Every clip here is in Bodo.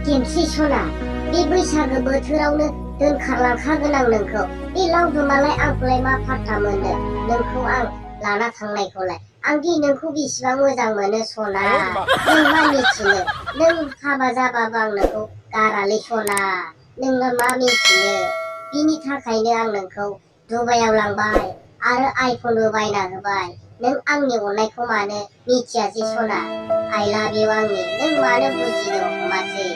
गेमस्रि सना बे बैसागो बोथोरावनो दोनखारलांखागोन आं नोंखौ बे लावदुमालाय आंखौलाय मा फात्ता मोननो नोंखौ आं लाना थांनायखौलाय आं दि नोंखौ बेसेबां मोजां मोनो सना नों मा मिथिनो नों हाबा जाबाबो आं नोंखौ गारालै सना नोङो मा मिथिनो बिनि थाखायनो आं नोंखौ दुबाइयाव लांबाय आरो आइफनबो बायना होबाय नों आंनि अननायखौ मानो मिथियासै सना आइ लाभ इउ आंनि नों मानो बुजिनो हमासै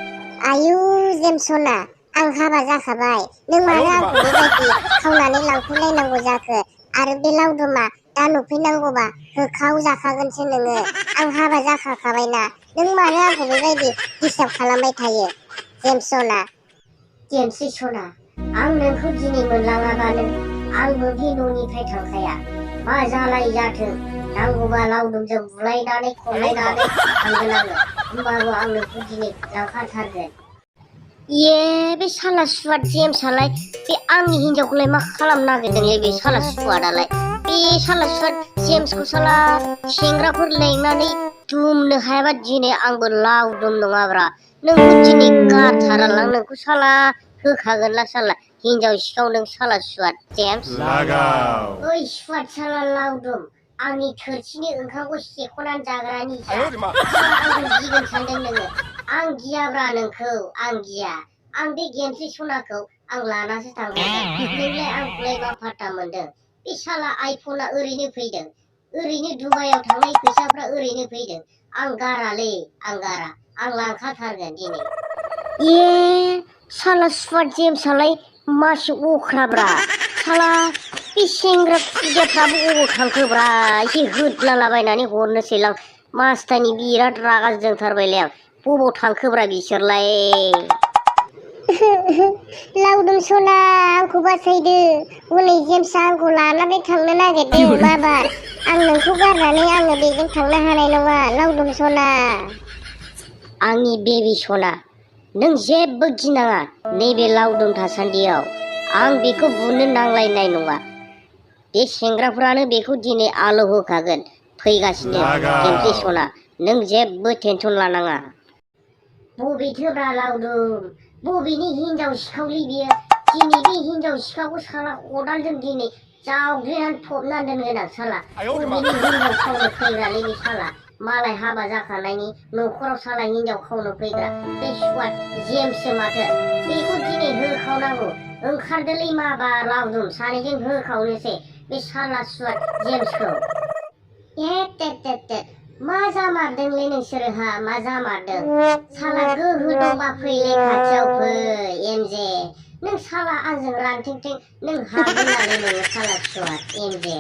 आयु जेमसना आं हाबा जाखाबाय नों मानो आंखौ बेबायदि खावनानै लांफैलायनांगौ जाखो आरो बे लावदुमा दा नुफैनांगौबा होखाव जाखागोनसो नोङो आं हाबा जाखाबायना नों मानो आंखौ बेबायदि डिस्टार्ब खालामबाय थायो जेमसना गेमस्रि सना आं नोंखौ दिनै मोनलाङाबानो आंबो बे न'निफ्राय थांखाया मा जालाय जाथों नांगौबा लावदुमजों बुलायनानै खमलायनानै थांगोन आङो होमबाबो आं नोंखौ दिनै लांखाथारगोन ये बे साला सुवाद जेमसालाय बे आंनि हिनजावखौलाय मा खालामनो नागिरदोंलै बे साला सुवादालाय बे साला सुवाद जेमसखौ साला सेंग्राफोर लेंनानै दुमनो हायाबा दिनै आंबो लावदुम नङाब्रा नोंखौ दिनै गारथारालां नोंखौ साला होखागोनला साला हिनजाव सिखाव नों साला सुवाद जेम्स ओइ सुवाद साला लावदुम आंनि थोरसिनि ओंखामखौ सेख'नानै जाग्रानि आंखौ गिगोन सानदों नोङो आं गियाब्रा नोंखौ आं गिया आं बे गेमस्रि सनाखौ आं लानासो थांगोन नोंलाय आंखौलाय मा फात्ता मोनदों बे साला आइफना ओरैनो फैदों ओरैनो दुबाइयाव थांनाय फैसाफ्रा ओरैनो फैदों आं गारालै आं गारा आं लांखाथारगोन दिनै ये साला सुवाद जेमसालाय मासि अख्राब्रा साला बे सेंग्रा खुदियाफ्राबो अबाव थांखोब्रा एसे होदलालाबायनानै हरनोसैलां मासथानि बिराद रागा जोंथारबायलै आं बबाव थांखोब्रा बिसोरलाय लावदुम सना आंखौ बासायदो हनै जेमसा आंखौ लानानै थांनो नागिरदों माबार आं नोंखौ गारनानै आङो बेजों थांनो हानाय नङा लावदुम सना आंनि बेबि सना नों जेबो गिनाङा नैबे लावदुम थासान्दियाव आं बेखौ बुनो नांलायनाय नङा बे सेंग्राफ्रानो बेखौ दिनै आलो होखागोन फैगासिनो गेमस्रि सना नों जेबो टेनसन लानाङा बबेथोब्रा लावदुम बबेनि हिनजाव सिखावलै बियो दिनै बे हिनजाव सिखावखौ साला खदालजों दिनै जावग्लिनानै फबनानै दोनगोन आं साला बबेनि हिनजाव खावनो फैग्रालै बे साला मालाय हाबा जाखानायनि न'खराव साला हिनजाव खावनो फैग्रा बे सुवाद जेम्ससो माथो बेखौ दिनै होखावनांगौ ओंखारदोलै माबा लावदुम सानैजों होखावनोसै बे साला सुवाद जेम्सखौ मा जामारदोंलै नोंसोरहा मा जामारदों साला गोहो दंबा फैलै खाथियाव फै एमजे नों साला आंजों रानथेंथें नों हागोन नालाय नोङो साला सुवाद एमजे